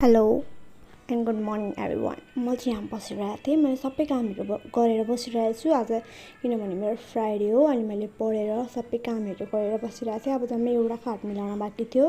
Hello and good morning everyone. म चाहिँ यहाँ बसिरहेको थिएँ। मैले सबै कामहरू गरेर बसिरहेको छु आज, किनभने मेरो फ्राइडे हो अनि मैले पढेर सबै कामहरू गरेर बसिरहेको थिएँ। अब जम्मै एउटा खाट मिलाउन बाँकी थियो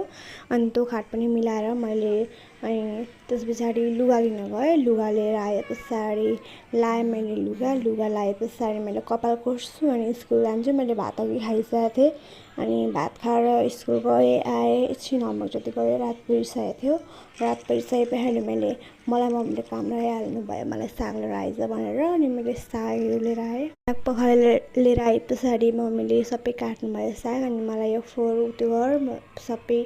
अनि त्यो खाट पनि मिलाएर मैले अनि त्यस पछाडि लुगा लिन गएँ। लुगा लिएर आए पछाडि लाएँ मैले लुगा लाए पछाडि मैले कपाल कोर्छु अनि स्कुल जान्छु। मैले भात अघि खाइसकेको थिएँ अनि भात खाएर स्कुल गएँ, आएँ, एकछिन होमवर्क जति गरेँ। रात परिसकेको थियो। रात परिसके पछाडि मलाई मम्मीले काम लगाइहाल्नु भयो, मलाई साग लिएर आइज भनेर। अनि मैले सागहरू लिएर आएँ। साग पखालेर लिएर आए पछाडि मम्मीले सबै काट्नुभयो साग अनि मलाई यो फोहोर उत्यो गर सबै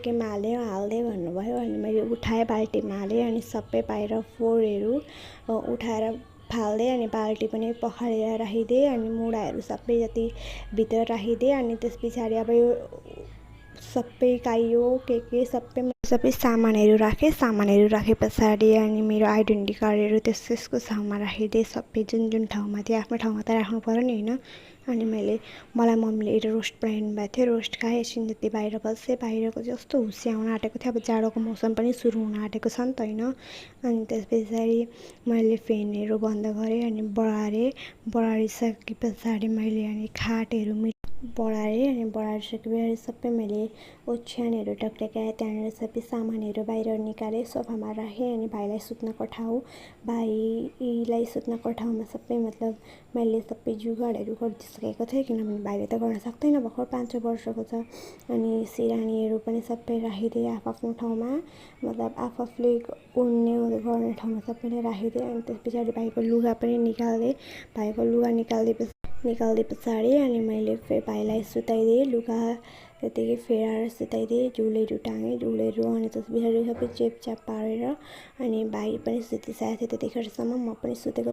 केमा हाल्दै भन्नुभयो। अनि मैले उठाएँ, बाल्टीमा हालेँ अनि सबै बाहिर फोहोरहरू उठाएर फाल्दै अनि बाल्टी पनि पखालेर राखिदिएँ अनि मुढाहरू सबै जति भित्र राखिदिएँ। अनि त्यस पछाडि अब यो सबै काइयो के सबै सामानहरू राखे पछाडि अनि मेरो आइडेन्टिटी कार्डहरू त्यसको ठाउँमा राखिदिएँ। सबै जुन ठाउँमा थियो आफ्नो ठाउँमा त राख्नु पर्यो नि होइन। अनि मलाई मम्मीले एउटा रोस्ट बनाइदिनु भएको थियो। रोस्ट खाएँ, एकछिन जति बाहिर बसेँ। बाहिरको जस्तो हुस्से आउन आँटेको थियो। अब जाडोको मौसम पनि सुरु हुन आँटेको छ नि त होइन। अनि त्यस पछाडि मैले फ्यानहरू बन्द गरेँ अनि बढारिसके पछाडि मैले अनि खाटहरू बढाएँ अनि बढारिसके पछाडि सबै मैले ओछ्यानहरू टक्टक्याएँ। त्यहाँनिर सबै सामानहरू बाहिर निकालेँ, सोफामा राखेँ। अनि भाइलाई सुत्नको ठाउँमा सबै मतलब मैले सबै जुगाडहरू गरिदिइसकेको थिएँ, किनभने भाइले त गर्न सक्दैन, भर्खर 5 वर्षको छ। अनि सिरानीहरू पनि सबै राखिदिएँ आफ्नो ठाउँमा, मतलब आफूले गर्ने ठाउँमा सबैले राखिदिएँ। अनि त्यस पछाडि भाइको लुगा पनि निकाल्दिएँ। भाइको लुगा निकाल्दिए पछाडि अनि मैले फेरि भाइलाई सुताइदिएँ। लुगा त्यतिकै फेराएर सुताइदिएँ, झुलहरू टाँगेँ अनि त्यस पछाडि सबै चेपचाप पारेर अनि भाइ पनि सुतिसकेको थियो त्यतिखेरसम्म। म पनि सुतेको